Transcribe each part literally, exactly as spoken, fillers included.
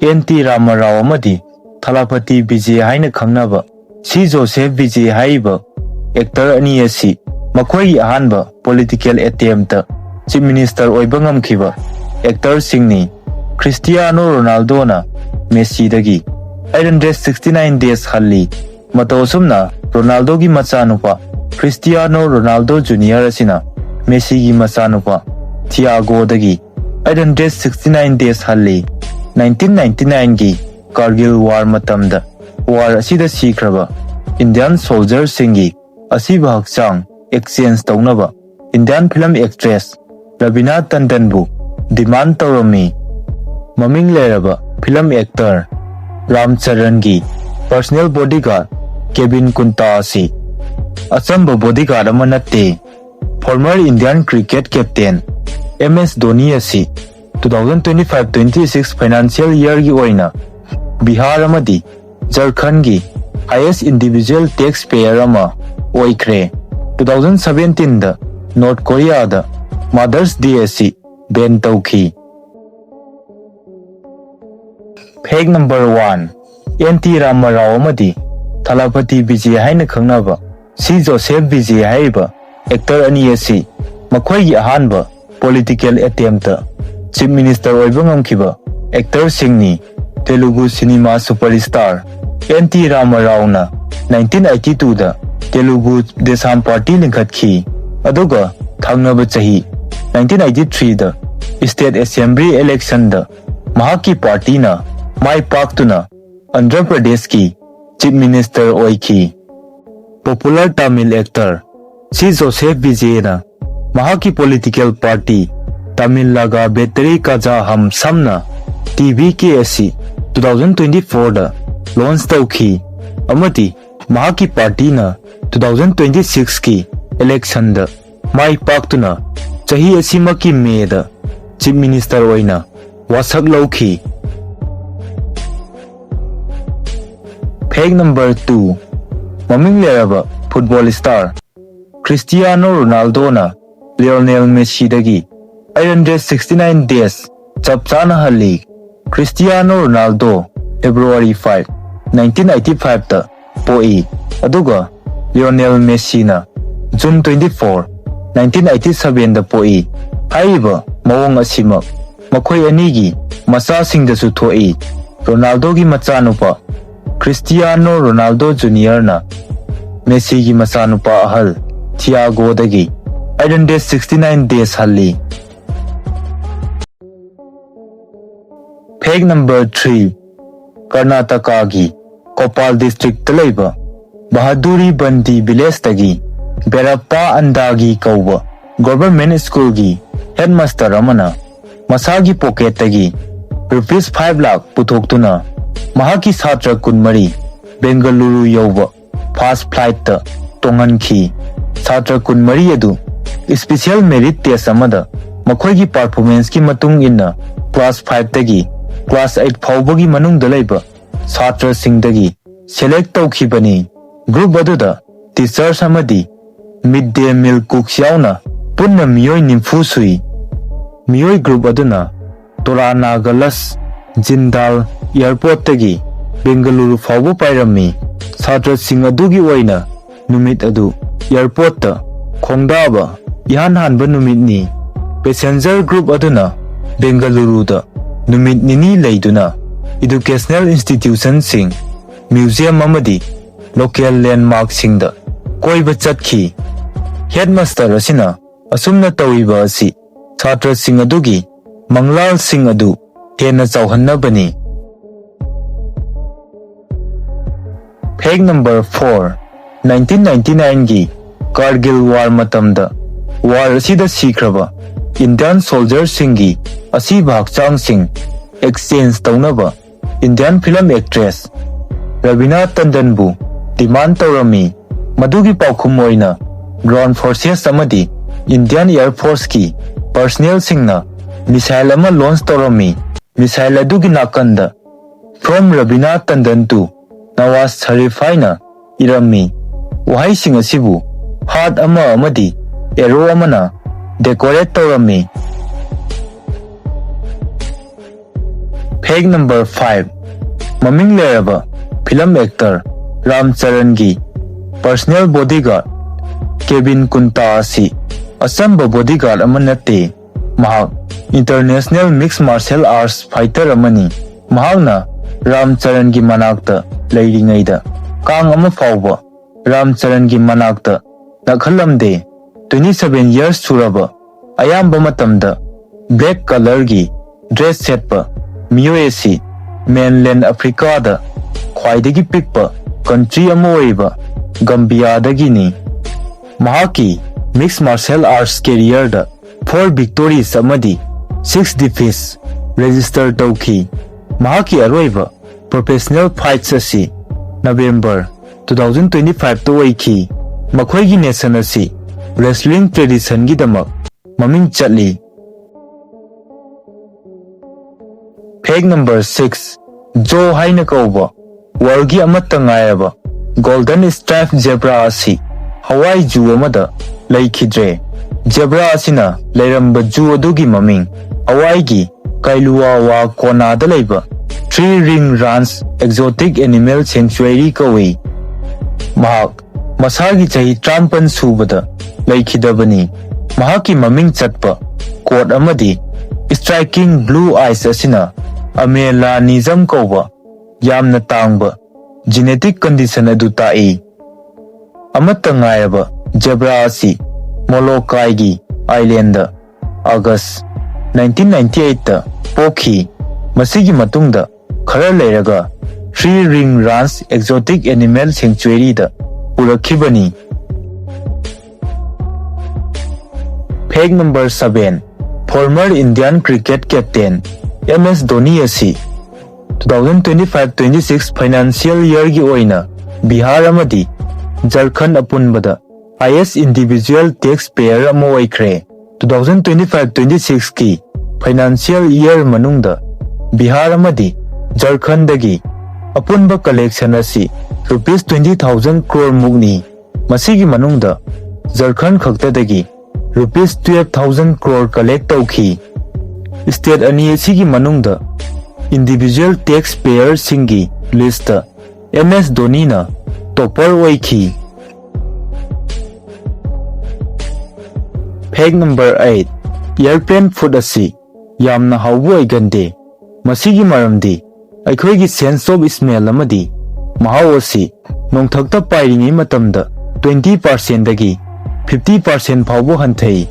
And T Rama Rao ꯑꯃꯗꯤ ꯊꯂꯥꯄꯇꯤ ꯕꯤꯖꯦ ꯍꯥꯏꯅ ꯈꯪꯅꯕ ꯁꯤ ꯖꯣꯁꯦꯐ ꯕꯤꯖꯦ ꯍꯥꯏꯔꯤꯕ actor ꯑꯅꯤ ꯑꯁꯤ ꯃꯈꯣꯏꯒꯤ ꯑꯍꯥꯟꯕ political attempt Chief Minister ꯑꯣꯏꯕ ꯉꯝꯈꯤꯕ actorꯁꯤꯡꯅꯤ꯫ ꯈ꯭ꯔꯤꯁꯇꯤꯌꯥꯅꯣ ꯔꯣꯅꯥꯜꯗꯣꯅ ꯃꯦꯁꯤꯗꯒꯤ eight hundred sixty nine days ꯍꯜꯂꯤ꯫ ꯃꯇꯧ ꯑꯁꯨꯝꯅ ꯔꯣꯅꯥꯜꯗꯣꯒꯤ ꯃꯆꯥꯅꯨꯄꯥ ꯈ꯭ꯔꯤꯁꯇꯤꯌꯥꯅꯣ ꯔꯣꯅꯥꯜꯗꯣ ꯖꯨꯅꯤꯌꯔ ꯑꯁꯤꯅ ꯃꯦꯁꯤꯒꯤ ꯃꯆꯥꯅꯨꯄꯥ ꯊꯤꯌꯥꯒꯣꯗꯒꯤ eight hundred sixty nine days ꯍꯜꯂꯤ꯫ Nineteen ninety nineꯒꯤ ꯀꯥꯔꯒꯤꯜ ꯋꯥꯔ ꯃꯇꯝꯗ ꯋꯥꯔ ꯑꯁꯤꯗ ꯁꯤꯈ꯭ꯔꯕ ꯏꯟꯗꯤꯌꯥꯟ ꯁꯣꯜꯖꯔꯁꯤꯡꯒꯤ ꯑꯁꯤꯕ ꯍꯛꯆꯥꯡ exchange ꯇꯧꯅꯕ ꯏꯟꯗꯤꯌꯥꯟ film actress ꯔꯕꯤꯅꯥ ꯇꯟꯗꯟꯕꯨ demand ꯇꯧꯔꯝꯃꯤ꯫ ꯃꯃꯤꯡ ꯂꯩꯔꯕ film actor ꯔꯥꯝ ꯆꯔꯟꯒꯤ personal bodyguard ꯀꯦꯕꯤꯟ ꯀꯨꯟꯇꯥ ꯑꯁꯤ ꯑꯆꯝꯕ bodyguard ꯑꯃ ꯅꯠꯇꯦ꯫ Former Indian cricket captain M S Dhoni ꯑꯁꯤ two thousand twenty five twenty six financial yearꯒꯤ ꯑꯣꯏꯅ ꯕꯤꯍꯥꯔ ꯑꯃꯗꯤ ꯖꯔꯈꯟꯒꯤ highest individual tax payer ꯑꯃ ꯑꯣꯏꯈ꯭ꯔꯦ꯫ Two thousand seventeenꯗ ꯅꯣꯔꯠ ꯀꯣꯔꯤꯌꯥꯗ Mother's Day ꯑꯁꯤ ban ꯇꯧꯈꯤ꯫ Fact number one, N T Rama Rao ꯑꯃꯗꯤ ꯊꯂꯥꯄꯇꯤ ꯕꯤꯖꯦ ꯍꯥꯏꯅ ꯈꯪꯅꯕ ꯁꯤ ꯖꯣꯁꯦꯐ ꯕꯤꯖꯦ ꯍꯥꯏꯔꯤꯕ actor ꯑꯅꯤ ꯑꯁꯤ ꯃꯈꯣꯏꯒꯤ ꯑꯍꯥꯟꯕ political attempt Chief Minister ꯑꯣꯏꯕ ꯉꯝꯈꯤꯕ actorꯁꯤꯡꯅꯤ꯫ Telugu cinema superstar N T ꯔꯥꯃꯥꯔꯥꯎꯅ nineteen eighty twoꯗ Telugu Desam Party ꯂꯤꯡꯈꯠꯈꯤ, ꯑꯗꯨꯒ ꯊꯪꯅꯕ ꯆꯍꯤ nineteen eighty threeꯗ State Assembly electionꯗ ꯃꯍꯥꯛꯀꯤ partyꯅ ꯃꯥꯏ ꯄꯥꯛꯇꯨꯅ ꯑꯟꯙ꯭ꯔ ꯄ꯭ꯔꯗꯦꯁꯀꯤ Chief Minister ꯑꯣꯏꯈꯤ꯫ Popular Tamil actor ꯁꯤ ꯖꯣꯁꯦꯐ ꯕꯤꯖꯦꯅ ꯃꯍꯥꯛꯀꯤ political party ꯇꯥꯃꯤꯜ ꯂꯥꯒꯥ ꯕꯦꯇꯔꯤ ꯀꯥꯖꯥ ꯍꯝ ꯁꯝꯅ ꯇꯤ ꯚꯤ ꯀꯦ ꯑꯁꯤ two thousand twenty fourꯗ launch ꯇꯧꯈꯤ, ꯑꯃꯗꯤ ꯃꯍꯥꯛꯀꯤ partyꯅ two thousand twenty sixꯀꯤ electionꯗ ꯃꯥꯏ ꯄꯥꯛꯇꯨꯅ ꯆꯍꯤ ꯑꯁꯤꯃꯛꯀꯤ ꯃꯦꯗ Chief Minister ꯑꯣꯏꯅ ꯋꯥꯁꯛ ꯂꯧꯈꯤ꯫ Fact number two, ꯃꯃꯤꯡ ꯂꯩꯔꯕ football star ꯈ꯭ꯔꯤꯁꯇꯤꯌꯥꯅꯣ ꯔꯣꯅꯥꯜꯗꯣꯅ ꯂꯤꯑꯣꯅꯦꯜ ꯃꯦꯁꯤꯗꯒꯤ eight hundred sixty nine days ꯆꯞ ꯆꯥꯅ ꯍꯜꯂꯤ꯫ Cristiano Ronaldo February five, nineteen eighty five ꯇ ꯄꯣꯛꯏ, ꯑꯗꯨꯒ ꯂꯤꯑꯣꯅꯦꯜ ꯃꯦꯁꯤꯅ June twenty four, nineteen eighty seven ꯗ ꯄꯣꯛꯏ꯫ ꯍꯥꯏꯔꯤꯕ ꯃꯑꯣꯡ ꯑꯁꯤꯃꯛ ꯃꯈꯣꯏ ꯑꯅꯤꯒꯤ ꯃꯆꯥꯁꯤꯡꯗꯁꯨ ꯊꯣꯛꯏ꯫ ꯔꯣꯅꯥꯜꯗꯣꯒꯤ ꯃꯆꯥꯅꯨꯄꯥ ꯈ꯭ꯔꯤꯁꯇꯤꯌꯥꯅꯣ ꯔꯣꯅꯥꯜꯗꯣ ꯖꯨꯅꯤꯌꯔꯅ ꯃꯦꯁꯤꯒꯤ ꯃꯆꯥꯅꯨꯄꯥ ꯑꯍꯜ ꯊꯤꯌꯥꯒꯣꯗꯒꯤ eight hundred sixty nine days ꯍꯜꯂꯤ꯫ Fact number three, ꯀꯔꯅꯥꯇꯀꯥꯒꯤ ꯀꯣꯄꯥꯜ ꯗꯤꯁꯇ꯭ꯔꯤꯛꯇ ꯂꯩꯕ ꯕꯍꯥꯗꯨꯔꯤ ꯕꯟꯗꯤ ꯚꯤꯂꯦꯖꯇꯒꯤ ꯕꯦꯔꯞꯄꯥ ꯑꯟꯗꯥꯒꯤ ꯀꯧꯕ ꯒꯣꯚꯔꯃꯦꯟꯠ ꯁ꯭ꯀꯨꯜꯒꯤ ꯍꯦꯗꯃꯥꯁꯇꯔ ꯑꯃꯅ ꯃꯁꯥꯒꯤ ꯄꯣꯀꯦꯠꯇꯒꯤ ꯔꯨꯄꯤꯁ five ꯂꯥꯈ ꯄꯨꯊꯣꯛꯇꯨꯅ ꯃꯍꯥꯛꯀꯤ ꯁꯥꯇ꯭ꯔ ꯀꯨꯟꯃꯔꯤ ꯕꯦꯡꯒꯂꯨꯔꯨ ꯌꯧꯕ ꯐꯥꯁ ꯐ꯭ꯂꯥꯏꯠꯇ ꯇꯣꯡꯍꯟꯈꯤ꯫ ꯁꯥꯇ꯭ꯔ ꯀꯨꯟꯃꯔꯤ ꯑꯗꯨ ꯏꯁꯄꯤꯁꯦꯜ ꯃꯦꯔꯤꯠ ꯇꯦꯁ ꯑꯃꯗ ꯃꯈꯣꯏꯒꯤ ꯄꯔꯐꯣꯔꯃꯦꯟꯁꯀꯤ ꯃꯇꯨꯡ ꯏꯟꯅ ꯀ꯭ꯂꯥꯁ ꯐꯥꯏꯚꯇꯒꯤ ꯀ꯭ꯂꯥꯁ ꯑꯩꯠ ꯐꯥꯎꯕꯒꯤ ꯃꯅꯨꯡꯗ ꯂꯩꯕ ꯁꯥꯇ꯭ꯔꯁꯤꯡꯗꯒꯤ ꯁꯦꯂꯦꯛ ꯇꯧꯈꯤꯕꯅꯤ꯫ ꯒ꯭ꯔꯨꯞ ꯑꯗꯨꯗ ꯇꯤꯆꯔꯁ ꯑꯃꯗꯤ ꯃꯤꯗ ꯗꯦ ꯃꯤꯜ ꯀꯨꯛꯁ ꯌꯥꯎꯅ ꯄꯨꯟꯅ ꯃꯤꯑꯣꯏ ꯅꯤꯐꯨ ꯁꯨꯏ꯫ ꯃꯤꯑꯣꯏ ꯒ꯭ꯔꯨꯞ ꯑꯗꯨꯅ ꯇꯣꯔꯥꯅꯥꯒꯂꯁ ꯖꯤꯟꯗꯥꯜ ꯑꯦꯌꯔꯄꯣꯔꯠꯇꯒꯤ ꯕꯦꯡꯒꯂꯨꯔꯨ ꯐꯥꯎꯕ ꯄꯥꯏꯔꯝꯃꯤ꯫ ꯁꯥꯇ꯭ꯔꯁꯤꯡ ꯑꯗꯨꯒꯤ ꯑꯣꯏꯅ ꯅꯨꯃꯤꯠ ꯑꯗꯨ ꯑꯦꯌꯔꯄꯣꯔꯠꯇ ꯈꯣꯡꯗꯥꯕ ꯏꯍꯥꯟ ꯍꯥꯟꯕ ꯅꯨꯃꯤꯠꯅꯤ꯫ ꯄꯦꯁꯦꯟꯖꯔ ꯒ꯭ꯔꯨꯞ ꯑꯗꯨꯅ ꯕꯦꯡꯒꯂꯨꯔꯨꯗ ꯅꯨꯃꯤꯠ ꯅꯤꯅꯤ ꯂꯩꯗꯨꯅ ꯏꯗꯨꯀꯦꯁꯅꯦꯜ ꯏꯟꯁꯇꯤꯇ꯭ꯌꯨꯁꯟꯁꯤꯡ, ꯃ꯭ꯌꯨꯖꯤꯌꯝ ꯑꯃꯗꯤ ꯂꯣꯀꯦꯜ ꯂꯦꯟꯗꯃꯥꯔꯛꯁꯤꯡꯗ ꯀꯣꯏꯕ ꯆꯠꯈꯤ꯫ ꯍꯦꯗꯃꯥꯁꯇꯔ ꯑꯁꯤꯅ ꯑꯁꯨꯝꯅ ꯇꯧꯔꯤꯕ ꯑꯁꯤ ꯁꯥꯇ꯭ꯔꯁꯤꯡ ꯑꯗꯨꯒꯤ ꯃꯪꯂꯥꯜꯁꯤꯡ ꯑꯗꯨ ꯍꯦꯟꯅ ꯆꯥꯎꯍꯟꯅꯕꯅꯤ꯫ Fact number four, nineteen ninety nine ꯒꯤ ꯀꯥꯔꯒꯤꯜ ꯋꯥꯔ ꯃꯇꯝꯗ ꯋꯥꯔ ꯑꯁꯤꯗ ꯁꯤꯈ꯭ꯔꯕ ꯏꯟꯗꯤꯌꯟ ꯁꯣꯜꯖꯔꯁꯤꯡꯒꯤ ꯑꯁꯤꯕ ꯍꯛꯆꯥꯡꯁꯤꯡ ꯑꯦꯛꯁꯆꯦꯟꯖ ꯇꯧꯅꯕ ꯏꯟꯗꯤꯌꯟ ꯐꯤꯂꯝ ꯑꯦꯛꯇ꯭ꯔꯦꯁ ꯔꯕꯤꯅꯥ ꯇꯟꯗꯟꯕꯨ ꯗꯤꯃꯥꯟ ꯇꯧꯔꯝꯃꯤ꯫ ꯃꯗꯨꯒꯤ ꯄꯥꯎꯈꯨꯝ ꯑꯣꯏꯅ ꯒ꯭ꯔꯥꯎꯟ ꯐꯣꯔꯁꯦꯁ ꯑꯃꯗꯤ ꯏꯟꯗꯤꯌꯟ ꯑꯦꯌꯔ ꯐꯣꯔꯁꯀꯤ ꯄꯔꯁꯅꯦꯜꯁꯤꯡꯅ ꯃꯤꯁꯥꯏꯜ ꯑꯃ ꯂꯣꯟꯆ ꯇꯧꯔꯝꯃꯤ꯫ ꯃꯤꯁꯥꯏꯜ ꯑꯗꯨꯒꯤ ꯅꯥꯀꯟꯗ "From Rabina Tandon to Nawaz Sharif" ꯍꯥꯏꯅ ꯏꯔꯝꯃꯤ꯫ ꯋꯥꯍꯩꯁꯤꯡ ꯑꯁꯤꯕꯨ ꯍꯥꯔꯠ ꯑꯃ ꯑꯃꯗꯤ ꯑꯦꯔꯣ ꯑꯃꯅ ꯗꯦꯀꯣꯔꯦꯠ ꯇꯧꯔꯝꯃꯤ꯫ Fact number five, ꯃꯃꯤꯡ ꯂꯩꯔꯕ film actor ꯔꯥꯝ ꯆꯔꯟꯒꯤ personal bodyguard ꯀꯦꯕꯤꯟ ꯀꯨꯟꯇꯥ ꯑꯁꯤ ꯑꯆꯝꯕ bodyguard ꯑꯃ ꯅꯠꯇꯦ꯫ ꯃꯍꯥꯛ international mixed martial arts fighter ꯑꯃꯅꯤ꯫ ꯃꯍꯥꯛꯅ ꯔꯥꯝ ꯆꯔꯟꯒꯤ ꯃꯅꯥꯛꯇ ꯂꯩꯔꯤꯉꯩꯗ ꯀꯥꯡ ꯑꯃ ꯐꯥꯎꯕ ꯔꯥꯝ ꯆꯔꯟꯒꯤ ꯃꯅꯥꯛꯇ ꯅꯛꯍꯜꯂꯝꯗꯦ꯫ Twenty seven years ꯁꯨꯔꯕ, ꯑꯌꯥꯝꯕ ꯃꯇꯝꯗ black colourꯒꯤ dress ꯁꯦꯠꯄ ꯃꯤꯑꯣꯏ ꯑꯁꯤ mainland Africaꯗ ꯈ꯭ꯋꯥꯏꯗꯒꯤ ꯄꯤꯛꯄ country ꯑꯃ ꯑꯣꯏꯔꯤꯕ ꯒꯝꯕꯤꯌꯥꯗꯒꯤꯅꯤ꯫ ꯃꯍꯥꯛꯀꯤ mixed martial arts careerꯗ four victories ꯑꯃꯗꯤ six defeats register ꯇꯧꯈꯤ꯫ ꯃꯍꯥꯛꯀꯤ ꯑꯔꯣꯏꯕ professional fights ꯑꯁꯤ November two thousand twenty fiveꯇ ꯑꯣꯏꯈꯤ꯫ ꯃꯈꯣꯏꯒꯤ nation ꯑꯁꯤ wrestling traditionꯒꯤꯗꯃꯛ ꯃꯃꯤꯡ ꯆꯠꯂꯤ꯫ Fact number six, ꯖꯣ ꯍꯥꯏꯅ ꯀꯧꯕ worldꯒꯤ ꯑꯃꯠꯇ ꯉꯥꯏꯔꯕ golden stripe zebra ꯑꯁꯤ ꯍꯋꯥꯏ zoo ꯑꯃꯗ ꯂꯩꯈꯤꯗ꯭ꯔꯦ꯫ Zebra ꯑꯁꯤꯅ ꯂꯩꯔꯝꯕ zoo ꯑꯗꯨꯒꯤ ꯃꯃꯤꯡ ꯍꯋꯥꯏꯒꯤ ꯀꯥꯏꯂꯨꯋꯥꯋꯥ ꯀꯣꯅꯥꯗ ꯂꯩꯕ Three Ring Ranch Exotic Animal Sanctuary ꯀꯧꯏ꯫ ꯃꯍꯥꯛ ꯃꯁꯥꯒꯤ ꯆꯍꯤ ꯇꯔꯥꯃꯥꯄꯟ ꯁꯨꯕꯗ ꯂꯩꯈꯤꯗꯕꯅꯤ꯫ ꯃꯍꯥꯛꯀꯤ ꯃꯃꯤꯡ ꯆꯠꯄ coat ꯑꯃꯗꯤ striking blue eyes ꯑꯁꯤꯅ albinism ꯀꯧꯕ ꯌꯥꯝꯅ ꯇꯥꯡꯕ genetic condition ꯑꯗꯨ ꯇꯥꯛꯏ꯫ ꯑꯃꯠꯇ ꯉꯥꯏꯔꯕ zebra ꯑꯁꯤ ꯃꯣꯂꯣꯀꯥꯏꯒꯤ islandꯗ August nineteen ninety eightꯇ ꯄꯣꯛꯈꯤ꯫ ꯃꯁꯤꯒꯤ ꯃꯇꯨꯡꯗ ꯈꯔ ꯂꯩꯔꯒ Three Ring Ranch Exotic Animal Sanctuaryꯗ ꯄꯨꯔꯛꯈꯤꯕꯅꯤ꯫ Fact number seven, former Indian cricket captain M S Dhoni ꯑꯁꯤ two thousand twenty five twenty six financial yearꯒꯤ ꯑꯣꯏꯅ ꯕꯤꯍꯥꯔ ꯑꯃꯗꯤ ꯖꯔꯈꯟ ꯑꯄꯨꯟꯕꯗ highest individual tax payer ꯑꯃ ꯑꯣꯏꯈ꯭ꯔꯦ꯫ Two thousand twenty five twenty sixꯀꯤ financial year ꯃꯅꯨꯡꯗ ꯕꯤꯍꯥꯔ ꯑꯃꯗꯤ ꯖꯔꯈꯟꯗꯒꯤ ꯑꯄꯨꯟꯕ collection ꯑꯁꯤ rupees twenty thousand crore ꯃꯨꯛꯅꯤ꯫ ꯃꯁꯤꯒꯤ ꯃꯅꯨꯡꯗ ꯖꯔꯈꯟ ꯈꯛꯇꯗꯒꯤ rupees twelve thousand crore collect ꯇꯧꯈꯤ꯫ State ꯑꯅꯤ ꯑꯁꯤꯒꯤ ꯃꯅꯨꯡꯗ individual tax payerꯁꯤꯡꯒꯤ listꯇ ꯑꯦꯝ ꯑꯦꯁ ꯙꯣꯅꯤꯅ topper ꯑꯣꯏꯈꯤ꯫ Fact number eight, airplane food ꯑꯁꯤ ꯌꯥꯝꯅ ꯍꯥꯎꯕ ꯑꯣꯏꯒꯟꯗꯦ꯫ ꯃꯁꯤꯒꯤ ꯃꯔꯝꯗꯤ ꯑꯩꯈꯣꯏꯒꯤ sense of smell ꯑꯃꯗꯤ ꯃꯍꯥꯎ ꯑꯁꯤ ꯅꯣꯡꯊꯛꯇ ꯄꯥꯏꯔꯤꯉꯩ ꯃꯇꯝꯗ twenty percentꯗꯒꯤ fifty percent ꯐꯥꯎꯕ ꯍꯟꯊꯩ꯫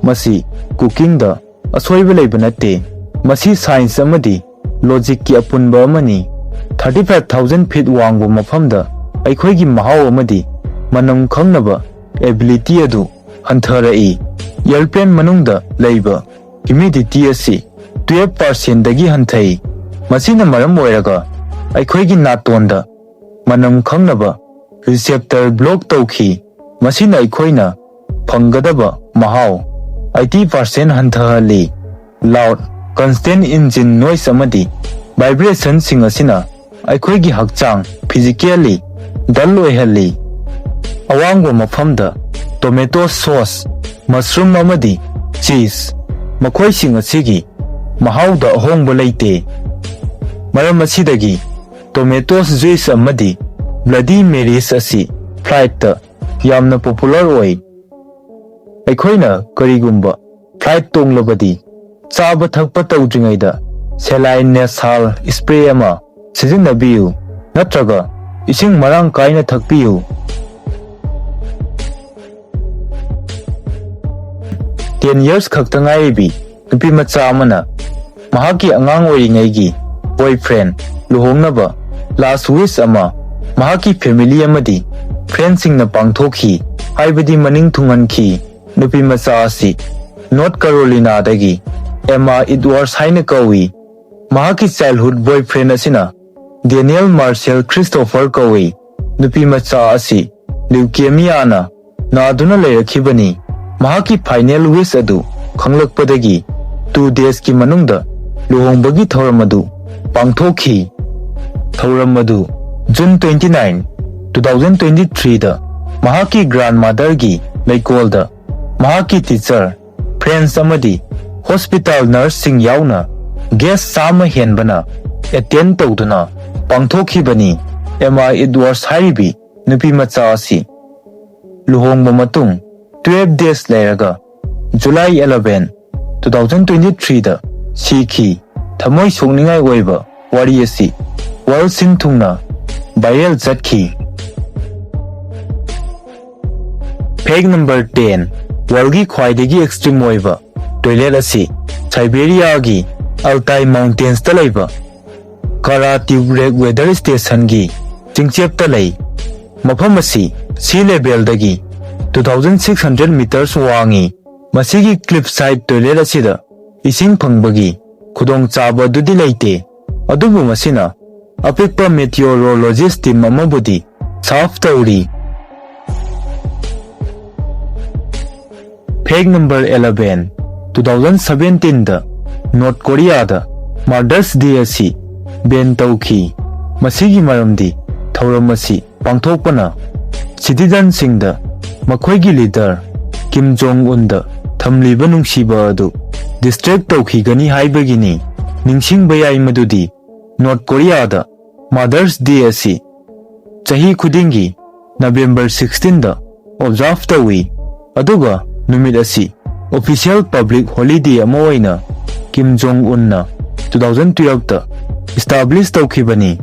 ꯃꯁꯤ cookingꯗ ꯑꯁꯣꯏꯕ ꯂꯩꯕ ꯅꯠꯇꯦ꯫ ꯃꯁꯤ science ꯑꯃꯗꯤ logicꯀꯤ ꯑꯄꯨꯟꯕ ꯑꯃꯅꯤ꯫ Thirty five thousand feet ꯋꯥꯡꯕ ꯃꯐꯝꯗ ꯑꯩꯈꯣꯏꯒꯤ ꯃꯍꯥꯎ ꯑꯃꯗꯤ ꯃꯅꯝ ꯈꯪꯅꯕ ability ꯑꯗꯨ ꯍꯟꯊꯔꯛꯏ꯫ Airplane ꯃꯅꯨꯡꯗ ꯂꯩꯕ humidity ꯑꯁꯤ twelve percentꯗꯒꯤ ꯍꯟꯊꯩ꯫ ꯃꯁꯤꯅ ꯃꯔꯝ ꯑꯣꯏꯔꯒ ꯑꯩꯈꯣꯏꯒꯤ ꯅꯥꯇꯣꯟꯗ ꯃꯅꯝ ꯈꯪꯅꯕ receptor block ꯇꯧꯈꯤ꯫ ꯃꯁꯤꯅ ꯑꯩꯈꯣꯏꯅ ꯐꯪꯒꯗꯕ ꯃꯍꯥꯎ eighty percent ꯍꯟꯊꯍꯜꯂꯤ꯫ Loud, constant engine noise ꯑꯃꯗꯤ vibrationꯁꯤꯡ ꯑꯁꯤꯅ ꯑꯩꯈꯣꯏꯒꯤ ꯍꯛꯆꯥꯡ physically dull ꯑꯣꯏꯍꯜꯂꯤ꯫ ꯑꯋꯥꯡꯕ ꯃꯐꯝꯗ tomato sauce, mushroom ꯑꯃꯗꯤ cheese, ꯃꯈꯣꯏꯁꯤꯡ ꯑꯁꯤꯒꯤ ꯃꯍꯥꯎꯗ ꯑꯍꯣꯡꯕ ꯂꯩꯇꯦ꯫ ꯃꯔꯝ ꯑꯁꯤꯗꯒꯤ tomato juice ꯑꯃꯗꯤ Bloody Marys ꯑꯁꯤ flightꯇ ꯌꯥꯝꯅ popular ꯑꯣꯏ꯫ ꯑꯩꯈꯣꯏꯅ ꯀꯔꯤꯒꯨꯝꯕ flight ꯇꯣꯡꯂꯕꯗꯤ ꯆꯥꯕ ꯊꯛꯄ ꯇꯧꯗ꯭ꯔꯤꯉꯩꯗ saline nasal spray ꯑꯃ ꯁꯤꯖꯤꯟꯅꯕꯤꯌꯨ ꯅꯠꯇ꯭ꯔꯒ ꯏꯁꯤꯡ ꯃꯔꯥꯡ ꯀꯥꯏꯅ ꯊꯛꯄꯤꯌꯨ꯫ Ten years ꯈꯛꯇ ꯉꯥꯏꯔꯤꯕꯤ ꯅꯨꯄꯤ ꯃꯆꯥ ꯑꯃꯅ ꯃꯍꯥꯛꯀꯤ ꯑꯉꯥꯡ ꯑꯣꯏꯔꯤꯉꯩꯒꯤ boyfriend ꯂꯨꯍꯣꯡꯅꯕ last wish ꯑꯃ ꯃꯍꯥꯛꯀꯤ family ꯑꯃꯗꯤ friendꯁꯤꯡꯅ ꯄꯥꯡꯊꯣꯛꯈꯤ, ꯍꯥꯏꯕꯗꯤ ꯃꯅꯤꯡ ꯊꯨꯡꯍꯟꯈꯤ꯫ ꯅꯨꯄꯤ ꯃꯆꯥ ꯑꯁꯤ North Carolinaꯗꯒꯤ Emma Edwards ꯍꯥꯏꯅ ꯀꯧꯏ꯫ ꯃꯍꯥꯛꯀꯤ childhood boyfriend ꯑꯁꯤꯅ Daniel Marshall Christopher ꯀꯧꯏ꯫ ꯅꯨꯄꯤ ꯃꯆꯥ ꯑꯁꯤ leukemiaꯅ ꯅꯥꯗꯨꯅ ꯂꯩꯔꯛꯈꯤꯕꯅꯤ꯫ ꯃꯍꯥꯛꯀꯤ final wish ꯑꯗꯨ ꯈꯪꯂꯛꯄꯗꯒꯤ two daysꯀꯤ ꯃꯅꯨꯡꯗ ꯂꯨꯍꯣꯡꯕꯒꯤ ꯊꯧꯔꯝ ꯑꯗꯨ ꯄꯥꯡꯊꯣꯛꯈꯤ꯫ ꯊꯧꯔꯝ ꯑꯗꯨ June twenty nine, two thousand twenty threeꯗ ꯃꯍꯥꯛꯀꯤ grandmotherꯒꯤ ꯂꯩꯀꯣꯜꯗ ꯃꯍꯥꯛꯀꯤ teacher, friends ꯑꯃꯗꯤ hospital nurseꯁꯤꯡ ꯌꯥꯎꯅ guest ꯆꯥꯝꯃ ꯍꯦꯟꯕꯅ attend ꯇꯧꯗꯨꯅ ꯄꯥꯡꯊꯣꯛꯈꯤꯕꯅꯤ꯫ ꯑꯦꯃꯥ ꯏꯗꯋꯥꯔꯁ ꯍꯥꯏꯔꯤꯕꯤ ꯅꯨꯄꯤ ꯃꯆꯥ ꯑꯁꯤ ꯂꯨꯍꯣꯡꯕ ꯃꯇꯨꯡ twelve days ꯂꯩꯔꯒ July eleven, two thousand twenty-threeꯗ ꯁꯤꯈꯤ꯫ ꯊꯃꯣꯏ ꯁꯣꯛꯅꯤꯡꯉꯥꯏ ꯑꯣꯏꯕ ꯋꯥꯔꯤ ꯑꯁꯤ world ꯁꯤꯟ ꯊꯨꯡꯅ viral ꯆꯠꯈꯤ꯫ Fact number ten, worldꯒꯤ ꯈ꯭ꯋꯥꯏꯗꯒꯤ extreme ꯑꯣꯏꯕ toilet ꯑꯁꯤ ꯁꯥꯏꯕꯦꯔꯤꯌꯥꯒꯤ Altai Mountainsꯇ ꯂꯩꯕ Kara Tube Lake Weather Stationꯒꯤ ꯆꯤꯡꯆꯦꯞꯇ ꯂꯩ꯫ ꯃꯐꯝ ꯑꯁꯤ sea levelꯗꯒꯤ two thousand six hundred meters ꯋꯥꯡꯉꯤ꯫ ꯃꯁꯤꯒꯤ cliffside toilet ꯑꯁꯤꯗ ꯏꯁꯤꯡ ꯐꯪꯕꯒꯤ ꯈꯨꯗꯣꯡꯆꯥꯕ ꯑꯗꯨꯗꯤ ꯂꯩꯇꯦ, ꯑꯗꯨꯕꯨ ꯃꯁꯤꯅ ꯑꯄꯤꯛꯄ meteorologist team ꯑꯃꯕꯨꯗꯤ serve ꯇꯧꯔꯤ꯫ Fact number eleven, two thousand seventeenꯗ North Koreaꯗ Mother's Day ꯑꯁꯤ ban ꯇꯧꯈꯤ꯫ ꯃꯁꯤꯒꯤ ꯃꯔꯝꯗꯤ ꯊꯧꯔꯝ ꯑꯁꯤ ꯄꯥꯡꯊꯣꯛꯄꯅ citizenꯁꯤꯡꯗ ꯃꯈꯣꯏꯒꯤ leader Kim Jong Unꯗ ꯊꯝꯂꯤꯕ ꯅꯨꯡꯁꯤꯕ ꯑꯗꯨ distract ꯇꯧꯈꯤꯒꯅꯤ ꯍꯥꯏꯕꯒꯤꯅꯤ꯫ ꯅꯤꯡꯁꯤꯡꯕ ꯌꯥꯏ ꯃꯗꯨꯗꯤ North Koreaꯗ Mother's Day ꯑꯁꯤ ꯆꯍꯤ ꯈꯨꯗꯤꯡꯒꯤ November sixteenꯗ observe ꯇꯧꯏ, ꯑꯗꯨꯒ ꯅꯨꯃꯤꯠ ꯑꯁꯤ official public holiday ꯑꯃ ꯑꯣꯏꯅ Kim Jong Unꯅ two thousand twelveꯇ establish ꯇꯧꯈꯤꯕꯅꯤ꯫